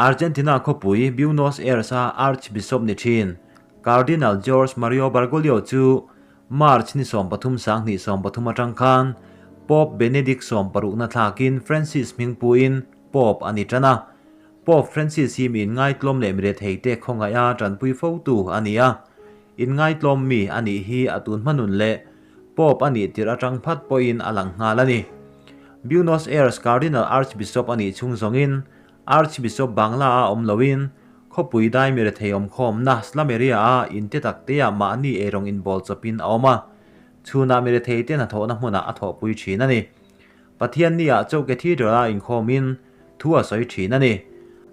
Argentina khawpui Buenos Aires-a Archbishop ni thin Cardinal Jorge Mario Bergoglio chu March ni 13 2013 atang khan Pope Benedict 16 na thlakin Francis hmingpuiin Pope a ni tan a. Pope Francis hi mi inngaitlawm leh mi rethei te khawngaih a tanpui fotu a ni a. Inngaitlawm mi a nih hi a tun hmanun leh Pope a nih tirh atang phat pawhin a lang nghal a ni. Buenos Aires Cardinal Archbishop a nih chhung zawngin Archbishop Bangla a awm loin khawpui dai mi rethei awmkhawmna slum area a in te tak te ah mahni eirawng inbawl chawpin a awm a, chhunah mi rethei te hnathawhna hmunah a thawhpui thin a ni. Pathianni ah Chau Cathedral a inkhawmin thu a sawi thin a ni.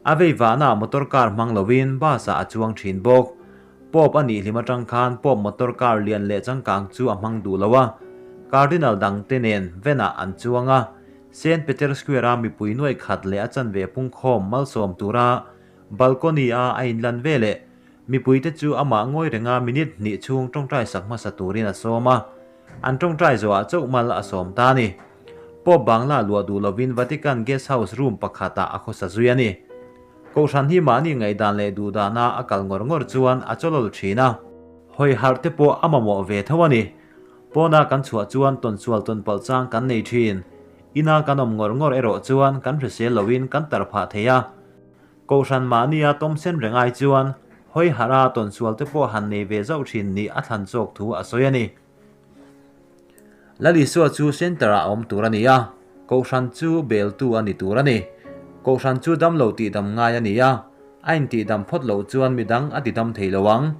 A vei vahna ah motor car hmang loin bus ah a chuang thin bawk. Pope a nih hlim atang khan Pope motor car lian leh changkang chu a hmang duh lo a, Cardinal dangte nen van ah an chuang a, Saint Peter Square-a mipui nuaih khat leh a chanve pungkhawm malsawm tura balcony-a a inlan veleh mipuite chu amah ngawi renga minute hnih chhung tawngtai sak hmasa turin a sawm a, an tawngtai zawhah chauh mal a sawm ta a ni. Pope Bangla luah duh lovin Vatican Guest House room pakhatah a khawsa zui a ni. Kohhran hi mahni ngaihdan leh duhdana a kal ngawr ngawr chuan a chawlawl thin a. Hawi harh te pawh a mamawh ve tho a ni. Pawna kan chhuah chuan tawnsual tawnpalh chang kan nei thin. Ina kan awm ngawr ngawr erawh chuan kan hrisel loin kan tar phah thei a. Kohhran mahnia tawmsen reng ai chuan hawi harh a tawnsual te pawh han nei ve zauh thin nih a thlan chawk thu a sawi a ni. Lal Isua chu center ah a awm tur a ni a, Kohhran chu beltu a ni tur a ni. Kohhran chu damlo tihdam ngai a ni a, a intihdam phawt loh chuan midang a tidam thei lo ang.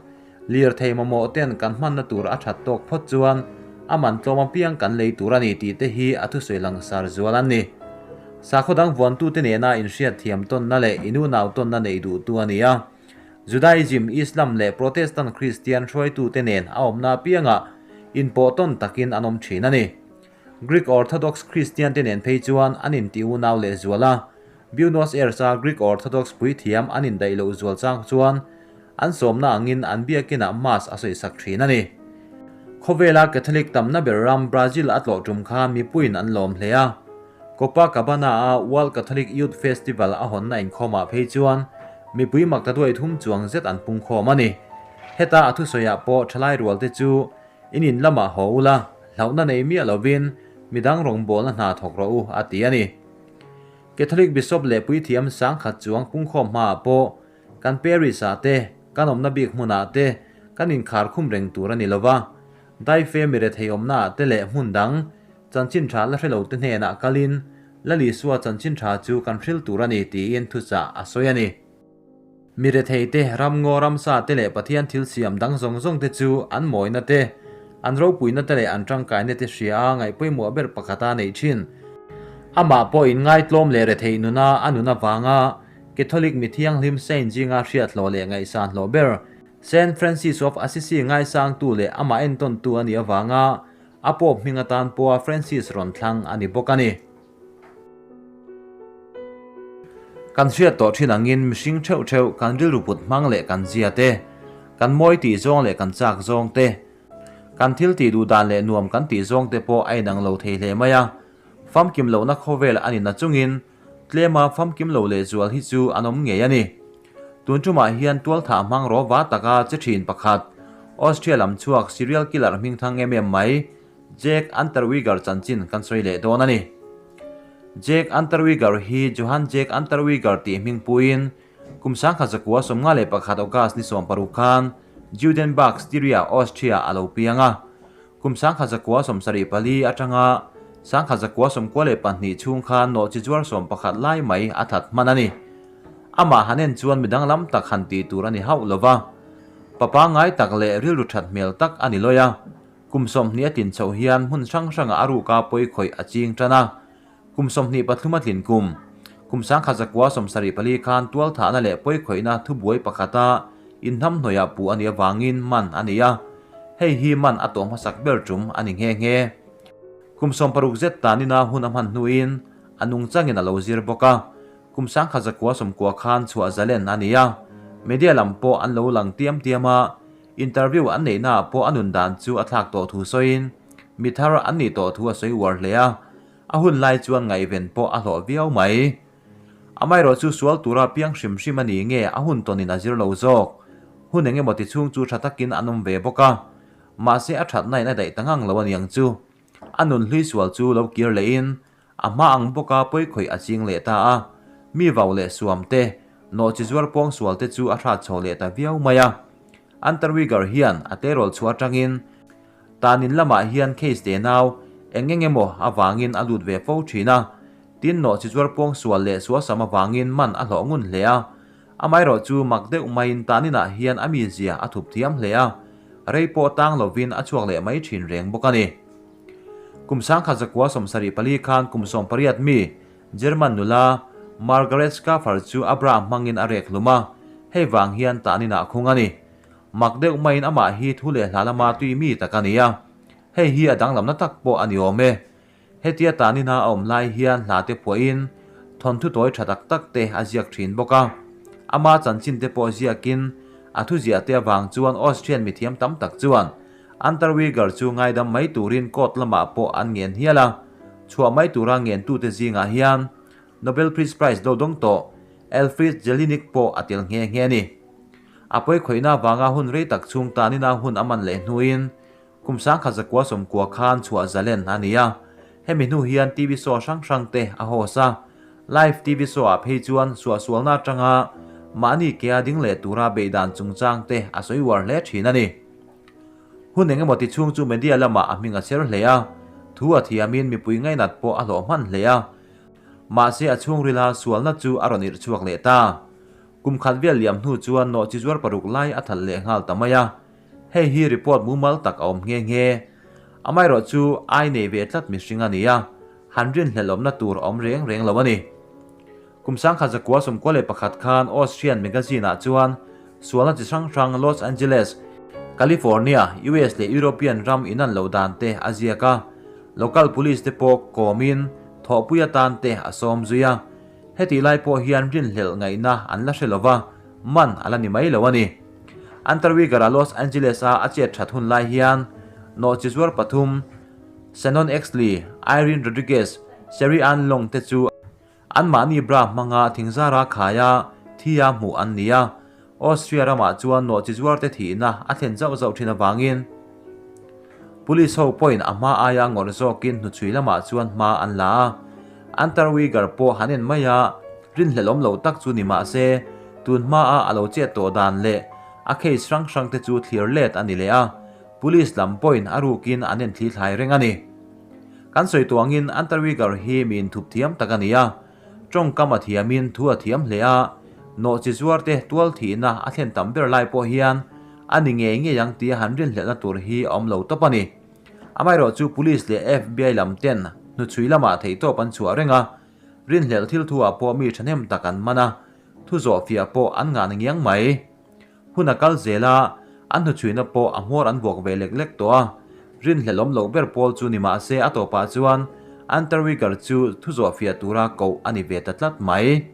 Lirthei mamawh ten kan hmanna tur a that tawk phawt chuan a man tlawm apiang kan lei tur a ni tih te hi a thusawi langsar zual an ni. Sakhaw dang vuantute nena inhriat thiam tawnna leh inunau tawnna neih duhtu a ni a. Judaism, Islam leh Protestant Kristian hruaitute nen a awmna apiangah inpawh tawn takin an awm thin a ni. Greek Orthodox Kristian te nen phei chuan an inti unau leh zual a, Buenos Aires-a Greek Orthodox puithiam an indaih loh zual chang chuan an sawmna angin an biakinah Mass a sawisak thin a ni. Khawvela Catholic tamna ber ram Brazil a tlawh tum khan mipuiin an lawm hle a. Copacabana-a World Catholic Youth Festival a hawnna inkhawmah phei chuan mipui maktaduai thum chuang zet an pungkhawm a ni. Heta a thusawiah pawh thalai rualte chu In in lamah haw ula, hlauhna nei miah lovin midang rawngbawlna hna thawk rawh u, a ti a ni. Catholic Bishop leh puithiam sangkhat chuang pungkhawm hmaah pawh kan parish-ah te, kan awmna bik hmunah te kan inkhar khum reng tur a ni lova, daife mi rethei awmnaah te leh hmun dang chanchin tha la hre lo te hnenah kalin Lal Isua chanchin tha chu kan hril tur a ni tiin thuchah a sawi a ni. Mi rethei te, ramngaw ramsa te leh Pathian thil siam dang zawng zawng te chu an mawina te, an ropuina te leh an tangkaina te hria a ngaih pawimawh ber pakhata neih thin. Amah pawh inngaitlawm leh retheih nuna a nun avanga Catholic mi thianghlim Saint zinga hriat hlawh leh ngaihsan hlawh ber Saint Francis of Assisi ngaisangtu leh amah entawntu a nih avanga a Pope hming atan pawha Francis rawn thlang a ni bawk a ni. Kan hriat tawh thin angin mihring theuh theuh kan rilru put hmang leh kan zia te, kan mawi tih zawng leh kan chak zawng te, kan thil tih duh dan leh nuam kan tih zawng te pawh a inang lo thei hle mai a. Famkim lohna khawvel a ni na chungin tlema famkim lo leh zual hi chu an awm ngei a ni. Tun tumah hian tualthah hmang rawva taka che thin pakhat, Austria lam chhuak serial killer hmingthang em em mai, Jack Unterweger chanchin kan sawi leh dawn a ni. Jack Unterweger hi Johann Jack Unterweger tih hming puiin kum 1951 August ni 16 khan Judenburg, Styria, Austria a lo piang a. Kum 1974 atanga 1992 chhung khan nawhchi zuar 11 lai mai a that hman a ni. Amah han en chuan midang lam tak han tih tur a ni hauh lova, pa pangngai tak leh rilru that hmel tak a ni lawi a. Kum 20 a tlin chhoh hian hmun hrang hrangah a ruka pawi khawih a ching tan a. Kum 23 a tlin kum. Kum 1974 khan tualthahna leh pawi khawihna thubuai pakhata inhnamhnawihah puh a nih avangin man a ni a. Hei hi man a tawh hmasak ber tum a ni nghe nghe. Kum 60 zet tanina hun a hman hnuin a nungchangin a lo zir bawk a. Kum 1990 khan chhuah zalen a ni a. Media lam pawh an lo lang tiam tiam a. Interview an neihnaah pawh a nun dan chu a thlak tawh thu sawiin, mi thar an nih tawh thu a sawi uar hle a, a hun lai chuan ngaihven pawh a hlawh viau mai. Amaherawh chu sual tura piang hrim hrim a ni nge a hun tawnin a zir lo zawk. Hun eng emaw ti chhung chu tha takin an awm ve bawk a. Mahse a thatna in a daih ta ngang lo a niang chu. A nun hlui sual chu lo kir lehin a hma ang bawka pawi khawih a ching leh ta a. Mi vau leh suam te, nawh chi zuar pawng sual te chu a hrat chho leh ta viau mai a. Unterweger hian a tleirawl chhuah atangin Tanin lamah hian case te nau eng eng emaw avangin a lut ve fo thin a. Tin nawh chi zuar pawng sual leh suasam avangin man a hlawh ngun hle a. Amaherawh chu mak deuh maiin taninah hian a mizia a thup thiam hle a, rei pawh tang lovin a chhuak leh mai thin reng bawk a ni. Kum sangkhat zakua 74 khan kum 18 mi German nula Margaret Schaffer chu a bra hmangin a rek hlum a, hei vang hian taninah khung a ni. Mak deuh maiin amah hi thu leh hla lama tui mi tak a ni a, hei hi a danglamna tak pawh a ni awm e. Hetia tanina a awm lai hian hla te phuahin thawnthu tawi tha tak tak te a ziak thin bawk a. Ama chanchin te pawh ziakin a thuziah te avang chuan Austrian mithiam tam tak chuan Unterweger chu ngaidam mai turin court lamah pawh an ngen hial a. Chhuah mai tura ngentute zingah hian Nobel Peace Prize do dawng tawh Elfried Jelinek pawh a tel nghe nghe a ni. A pawi khawihna avanga hun rei tak chhung tanina hun a man leh hnuin Kum 1990 khan chhuah zalen a ni a, hemi hnu hian TV show hrang hrang te a host a. Live TV show ah phei chuan suahsualna atanga mahni kea ding leh tura beihdan chungchang te a sawi uar hle thin a ni. Hun eng emaw ti chhung chu media lamah a hming a cher hle a, thu a thiamin mipui ngainat pawh a hlawh hman hle a. Mahse a chhungrila sualna chu a rawn irh chhuak leh ta. Kum khat vel liam hnu chuan nawh chi zuar paruk lai a thalh leh nghal ta mai a. Hei hi report mumal tak a awm nghe nghe. Amaherawh chu ai nei ve tlat mihring a ni a, han rinhlelhawmna tur a awm reng reng lo a ni. Kum 1991 khan Austrian magazine-ah chuan sualna chi hrang hrang Los Angeles, California, US leh European ram inan loh dan te a ziak a, local police te pawh kawmin thawhpui atan te a sawm zui a. Hetih lai pawh hian rinhlelh ngaihna an la hre lo va, man a la ni mai lo a ni. Unterweger-a Los Angeles-a a chet that hun lai hian nawhchi zuar pathum, Shannon Exley, Irene Rodriguez, Sherry Ann Long te chu anmahni bra hmanga thingzara khaia thia hmuh an ni a. Austria ramah chuan nawhchi zuarte thihna a thlen zauh zauh thin avangin Police ho pawhin a hma aia ngawrh zawkin hnuchhui lamah chuan hma an la a. Unterweger pawh han en mai a, rinhlelhawm lo tak chu ni mah se, tun hmaa a lo chet tawh dan leh a case hrang hrang te chu thlir let a ni leh a, Police lam pawhin a rukin an en thli thlai reng a ni. Kan sawi tuangin Unterweger hi mi inthup thiam tak a ni a, tawngkam a thiamin thu a thiam hle a, nawhchi zuarte tual thihna a thlen tam ber lai pawh hian a ni ngei ngei ang tia han rinhlelhna tur hi a awm lo tawp a ni. Amaherawh chu Police leh FBI lam ten hnuchhui lamah theihtawp an chhuah reng a, rinhlelh thil thuah pawh mi thahnem tak an man a, thu zawh fiah pawh an ngah na ngiang mai. Hun a kal zel a, an hnuchhuina pawh a hmawr an vuak ve lek lek tawh a, rinhlelh awm loh ber pawl chu ni mah se a tawpah chuan Unterweger chu thu zawh fiah tura koh a ni ve ta tlat mai.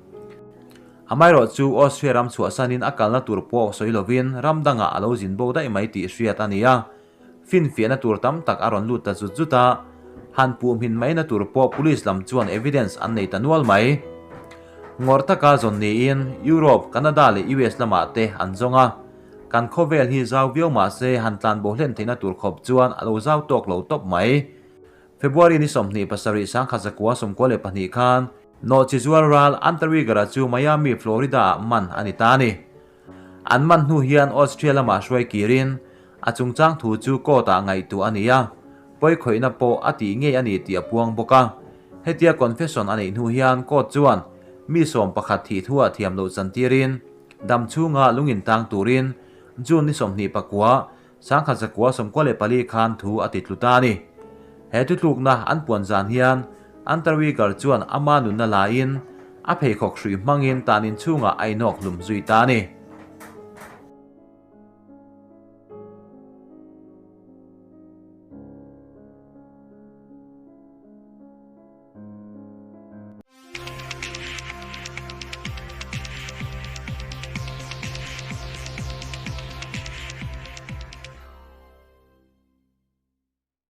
Amaherawh chu Austria ram chhuahsanin a kalna tur pawh sawi lovin ram dangah a lo zin bo daih mai tih hriat a ni a, Finfiahna tur tam tak a rawn lut ta zut zut a, han puh hmin maina tur pawh police lam chuan evidence an nei ta nual mai. Ngawrh taka zawn niin Europe, Canada leh US lamah te an zawng a, kan khawvel hi zau viau mah se han tlanbo hlen theihna tur khawp chuan a lo zau tawk lo tawp mai. February ni 27 1992 khan nawhchi zual ral Antarwigara chu Miami, Florida-ah man a ni ta a ni. An man hnu hian Austria lamah hruai kirin a chungchang thu chu court-ah ngaihtuah a ni a, pawi khawihna pawh a tih ngei a ni tih a puang bawk a. Hetia confession a neih hnu hian court chuan mi 11 thih thuah thiam loh chantirin dam chhunga lungin tang turin June ni 29, 1994 khan thu a ti tlu ta a ni. He thutlukna an puan zan hian Unterweger chuan ama nunna laiin a pheikhawk hrui hmangin tan inchhungah a inawk hlum zui ta a ni.